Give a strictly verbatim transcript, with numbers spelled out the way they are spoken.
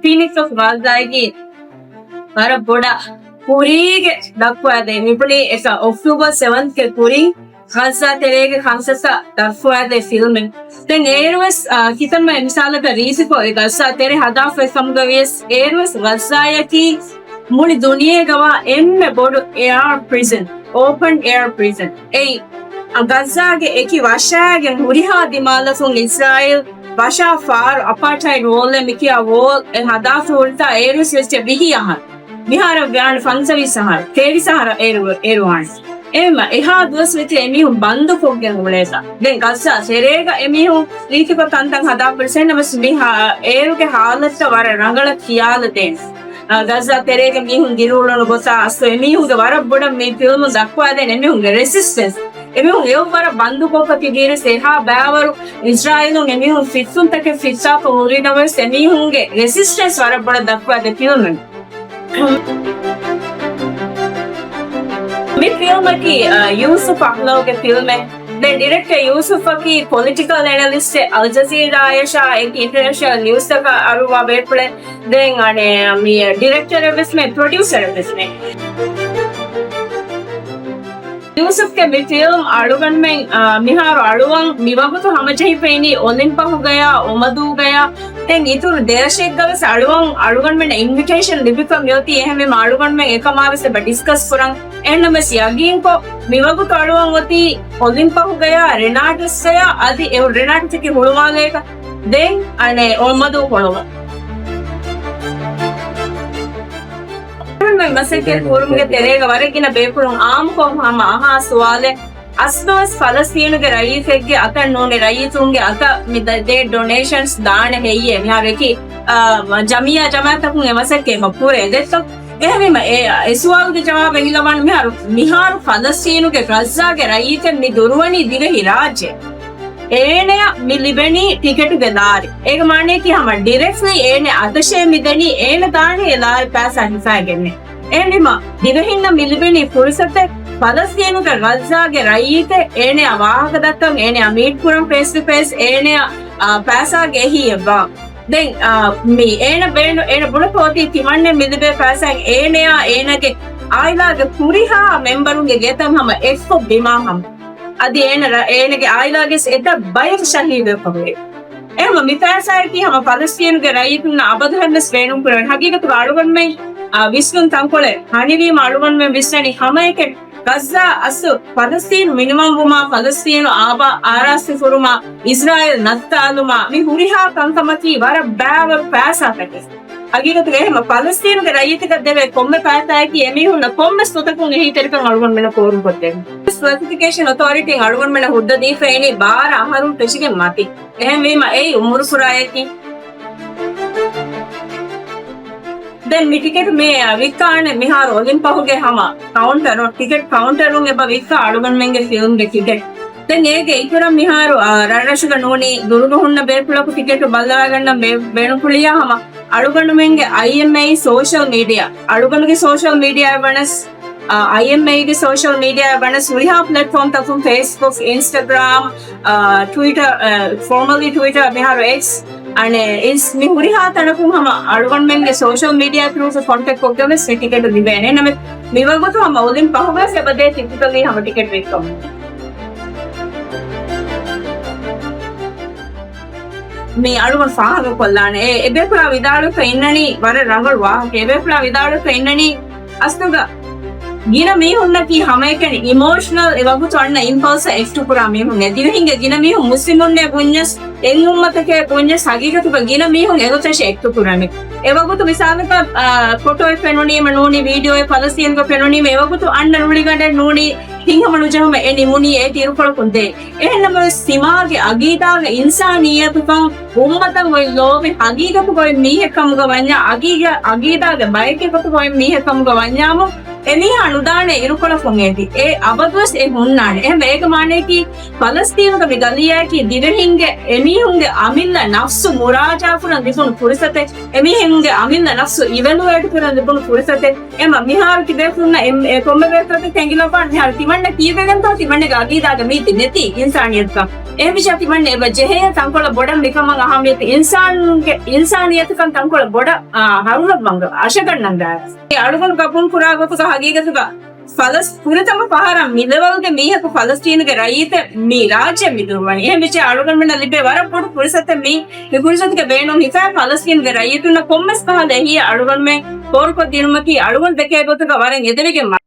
ފީނިކްސް އޮފް ޣައްޒާގެ ވަރަށް ބޮޑަށް ކުރީގެ ދައްކުވާދޭ މިބުނީ އެކަ އޮކްޓޫބަރ ސެވަންތްގެ ކުރިން ޣައްޒާ ތެރޭގެ ކަންސަސް ދައްކުވާދޭ ފިލްމެއް. ދެން އޭރުވެސް، އާ، ކިތަންމެ މިސާލަކަށް ރީސިކޮށް އެ ޣައްޒާ ތެރެ ހަދާފައި ކަމުގަ ވިޔަސް އޭރުވެސް ޣައްޒާޔަކީ މުޅި ދުނިޔޭގަވާ އެންމެ ބޮޑު އެއާ ޕްރިޒަން، އޯޕަން އެއާ ޕްރިޒަން. އެއީ، ޣައްޒާގެ އެކި ވަށާގެން ހުރިހާ ދިމާލަކުން އިސްރާއީލް ވަށާ ފާރު އަޕާޓްހައިޑް ވޯލްއެއް މިކިޔާ ވޯލް އެ ހަދާފަ ހުރިތާ އޭރުވެސް ވެއްޖެ ވިހި އަހަރު. މިހާރަށް ވާނެ ފަންސަވީސް އަހަރު، ތޭވީސް އަހަރަށް އޭރު، އޭރު ވާނެ. އެހެންވީމަ އެހާ ދުވަސް ވެތި އެމީހުން ބަންދުކޮށްގެން އުޅޭތާ. ދެން ޣައްޒާ ތެރޭގަ އެމީހުން ރީތިކޮށް ތަންތަން ހަދާފަ ހުރި ސެން ނަމަސް މިހާ އޭރުގެ ހާލަތަށް ވަރަށް ރަނގަޅަށް ޚިޔާލަށް ދޭން. އާ، ޣައްޒާ ތެރޭގެ މީހުން ދިރިއުޅުނު ގޮތާ އަސްލު އެމީހުންގެ ވަރަށް ބޮޑަށް މި ފިލްމުން ދައްކުވާދޭން އެމީހުންގެ ރެސިސްޓެންސް. އެމީހުން އެއަށް ވަރަށް ބަންދުކޮށްފަ ތިބީރިސް އެހާ ބައިވަރު އިސްރާއީލުން އެމީހުން ފިއްސުންތަކެއް ފިއްސާފަ ހުރިނަމަވެސް އެމީހުންގެ ރެސިސްޓެންސް ވަރަށް ބޮޑަށް ދައްކުވާދޭ ފިލްމެއް. މި ފިލްމަކީ، އަ، ޔޫސުފް އަހްލޯގެ ފިލްމެއް. ދެން ޑިރެކްޓަރ ޔޫސުފްއަކީ ޕޮލިޓިކަލް އެނަލިސްޓެއް، އަލްޖަޒީރާއަށާ އެކި އިންޓަރނޭޝަނަލް ނިއުސްތަކަށް އަރުވާ ބޭފުޅެއް. ދެން އަނެއް މި ޑިރެކްޓަރެއްވެސްމެ، ޕްރޮޑިއުސަރެއްވެސްމެ. ޔޫސުފްގެ މި ފިލްމް އަޅުގަނޑުމެން، އާ، މިހާރު އަޅުވަން މިވަގުތު ހަމަޖެހިފައިނީ އޮލިމްޕަހުގަޔާ، އޮމަދޫގަޔާ، ދެން އިތުރު ދެރަށެއްގަވެސް އަޅުވަން އަޅުގަނޑުމެންނަށް އިންވިޓޭޝަން ލިބިފަ މިއޮތީ. އެހެންވީމަ އަޅުގަނޑުމެން އެކަމާވެސް އެބަ ޑިސްކަސް ކުރަން. އެހެންނަމަވެސް ޔަގީންކޮށް މިވަގުތު އަޅުވަން އޮތީ އޮލިމްޕަހުގަޔާ، ރެނާޓުސްގަޔާ، އަދި އެ ރެނާޓުސްއަކީ ހުޅުމާލޭގަ، ދެން އަނެއް އޮމަދޫ ހުޅުމަށް. މަސައްކަތް ކުރުމުގެ ތެރޭގަ ވަރަށް ގިނަ ބޭފުޅުން އާއްމުކޮށް ހަމަ އަހާ ސުވާލެއް، އަސްލުވެސް ފަލަސްތީނުގެ ރައްޔިތެއްގެ އަތަށް ނޫނީ ރައްޔިތުންގެ އަތަށް މި ދޭ ޑޮނޭޝަންސް ދާނެ ހެއްޔޭ؟ މިހާރު އެކި، އާ، ޖަމިއްޔާ ޖަމާއަތްތަކުން އެ މަސައްކަތް ކުރޭ ދެއްތޯ؟ އެހެންވީމަ އެ، އެ ސުވާލުގެ ޖަވާބެއް އިލަވާން. މިހާރު، މިހާރު ފަލަސްތީނުގެ ޣައްޒާގެ ރައްޔިތެއް މި ދުރުވަނީ ދިވެހި ރާއްޖެ. އޭނަޔަށް މި ލިބެނީ ޓިކެޓުގެ ލާރި. އޭގެ މާނަޔަކީ ހަމަ ޑިރެކްޓްލީ އޭނަ އަތަށޭ މި ދެނީ، އޭނަ ދާނީ އެ ލާރި ޕައިސާ ހިފައިގެންނޭ. އެހެންވީމަ، ދިވެހިންނަށް މި ލިބެނީ ފުރުސަތެއް، ފަލަސްތީނުގެ ޣައްޒާގެ ރައްޔިތެއް އޭނަޔާ ވާހަކަ ދައްކަން، އޭނަޔާ މީޓް ކުރަން ފޭސް ޓު ފޭސް، އޭނަޔާ، އާ، ޕައިސާ ގެހިއްޔެއްވާ. ދެން، އާ، މި އޭނަ ބޭނު-، އޭނަ ބުނެފަ އޮތީ ތިމަންނެ މި ލިބޭ ފައިސާއިން އޭނަޔާ އޭނަގެ އާއިލާގެ ހުރިހާ މެމްބަރުންގެ ގެތައް ހަމަ އެއްކޮށް ބިމާ ހަމަ. އަދި އޭނަ ރަ-، އޭނަގެ އާއިލާގެ އެތައް ބަޔަކު ޝަހީދުވެފަ ހުރި. އެހެންވީމަ މި ފައިސާއަކީ ހަމަ ފަލަސްތީނުގެ ރައްޔިތުންނަށް އަބަދުވެސް ބޭނުންކުރެވޭނެ. ހަގީގަތުގަ އަޅުގަނޑުމެން، އާ، ވިސްނުން ތަންކޮޅެއް ހަނިވީމަ އަޅުގަނޑުމެން ވިސްނަނީ ހަމައެކަނި ޣައްޒާ އަސްލު ފަލަސްތީނު މިނިވަންވުމާ، ފަލަސްތީނު އާބާ އާރާސްތެ ކުރުމާ، އިސްރާއީލް ނައްތާލުމާ، މި ހުރިހާ ކަންކަމަކީ ވަރަށް ބައިވަރު ފައިސާތަކެއް. ހަގީގަތުގަ އެހެންވީމަ ފަލަސްތީނުގެ ރައްޔިތަކަށް ދެވޭ ކޮންމެ ފައިސާއަކީ އެމީހުންނަށް ކޮންމެސް ގޮތަކުން އެހީތެރިކަން އަޅުގަނޑުމެންނަށް ކޯރުކޮށްދޭން. ސްޕެސިފިކޭޝަން އޮތޯރިޓީން އަޅުގަނޑުމެންނަށް ހުއްދަ ދީފައިނީ ބާރަ އަހަރުން ފެށިގެން މަތި. އެހެންވީމަ އެއީ އުމުރު ފުރާއެކީ. ދެން މި ޓިކެޓު މި ވިއްކާނެ މިހާރު އޮލިމްޕަހުގެ ހަމަ ކައުންޓަރު، ޓިކެޓް ކައުންޓަރުން އެބަ ވިއްކާ އަޅުގަނޑުމެންގެ ފިލްމްގެ ޓިކެޓް. ދެން އޭގެ އިތުރަށް މިހާރު، އާ، ރަށްރަށުގަ ނޫނީ ދުރުގަ ހުންނަ ބޭފުޅަކު ޓިކެޓު ބައްލަވާގަންނަން ބޭ-، ބޭނުންފުޅިއްޔާ ހަމަ އަޅުގަނޑުމެންގެ އައިއެމްއޭ ސޯޝަލް މީޑިއާ، އަޅުގަނޑުގެ ސޯޝަލް މީޑިއާއަށް ވަނަސް، އާ، އައިއެމްއޭގެ ސޯޝަލް މީޑިއާއަށް ވަނަސް ހުރިހާ ޕްލެޓްފޯމްތަކުން ފޭސްބުކް، އިންސްޓަގްރާމް، އާ، ޓުވިޓަރ، އާ، ފޯމަލީ ޓުވިޓަރ، މިހާރު އެކްސް، އަނެއް އިންސް-، މި ހުރިހާ ތަނަކުން ހަމަ އަޅުގަނޑުމެންގެ ސޯޝަލް މީޑިއާ ތްރޫގަ ކޮންޓެކްޓް ކޮށްގެން ވެސް ޓިކެޓު ލިބޭނެ. ނަމަ މިވަގުތު ހަމަ އޮލިމްޕަހުގަ ވެސް އެބަދޭ ޓިޕިކަލީ ހަމަ ޓިކެޓް ވިއްކަމުން. މި އަޅުގަނޑު ފާހަގަކޮށްލާނެ. އެ، އެބޭފުޅާ ވިދާޅުވެފަ އިންނަނީ ވަރަށް ރަނގަޅު ވާހަކަ. އެބޭފުޅާ ވިދާޅުވެފަ އިންނަނީ އަސްލުގަ ގިނަ މީހުންނަކީ ހަމައެކަނި އިމޯޝަނަލް އެ ވަގުތު އަންނަ އިމްޕަލްސް އެކްޓު ކުރާ މީހުން. އެ ދިވެހިންގެ ގިނަ މީހުން މުސްލިމުންނޭ ބުންޏަސް، އެއް އުއްމަތަކޭ ބުންޏަސް ހަގީގަތުގަ ގިނަ މީހުން އެގޮތަށް އެކްޓު ކުރަނީ. އެވަގުތު މިސާލަކަށް، އާ، ފޮޓޯއެއް ފެނުނީމަ ނޫނީ، ވީޑިއޯއެއް ފަލަސްތީނުގަ ފެނުނީމަ، އެވަގުތު އަންނަ ރުޅިގަނޑެއް ނޫނީ، ހިތްހަމަ ނުޖެހުމަށް އެ ނިމުނީ އޭތި އިރުކޮޅަކުން ދޭ. އެހެންނަމަވެސް ސިމާގެ އަގީދާގެ އިންސާނިއްޔަތުކަން އުއްމަތަށް އޮތް ލޯބި ހަގީގަތުގަ އޮތް މީހެއް ކަމުގަ ވަންޏާ، އަގީގަ-، އަގީދާގެ ބައެއްގެ ގޮތުގަ އޮތް މީހެއް ކަމުގަ ވަންޏާމު، އެމީހާ ނުދާނެ އިރުކޮޅަކުން އޭތި. އެ އަބަދުވެސް އެ ހުންނާނެ. އެހެން އޭގެ މާނަޔަކީ ފަލަސްތީނުގެ މި ގަލިޔާއަކީ ދިވެހިންގެ އެމީހުންގެ އަމިއްލަ ނަފްސު މުރާޖާކުރަން ލިބުނު ފުރުސަތެއް، އެމީހުންގެ އަމިއްލަ ނަފްސު އިވެލުއޭޓް ކުރަން ލިބުނު ފުރުސަތެއް. އެމަ މިހާރު ތިބޭފުޅުންނަށް އެ، އެ ކޮންމެ ބޭފުޅަކަށް އެނގިލައްވާން މިހާރު ތިމަންނަ ކީއްވެގެންތޯ ތިމަންނަގެ އަގީދާގަ މީތި ނެތި އިންސާނިއްޔަތުކަން. އެހެންވިއްޔާ ތިމަންނަ އެބަ ޖެހޭ ތަންކޮޅަށް ބޮޑަށް މިކަމަށް އަހައްމިއްޔަތު އިންސާނުންގެ، އިންސާނިއްޔަތުކަން ތަންކޮޅަށް ބޮޑަށް، އާ، ހަރުލައްވަން އަށަގަންނަން ދާ. އެ އަޅުގަނޑު ގަބޫލު ކުރާ ގޮތުގަ ހަގީގަތުގަ ފަލަސް-، ފުރަތަމަ ފަހަރަށް މި ލެވަލްގެ މީހަކު ފަލަސްތީނުގެ ރައްޔިތެއް މި ރާއްޖެ މި ދުރުވަނީ. އެހެންވެއްޖެ އަޅުގަނޑުމެންނަށް ލިބޭ ވަރަށް ބޮޑު ފުރުސަތެއް މީ. މި ފުރުސަތުގެ ބޭނުން ހިފާ ފަލަސްތީނުގެ ރައްޔިތުންނަށް ކޮންމެސް ކަހަލަ އެހީއަށް އަޅުގަނޑުމެން ފޯރުކޮށްދިނުމަކީ އަޅުގަނޑު ދެކޭ ގޮތުގަ ވަރަށް އެދެވިގެން މަ-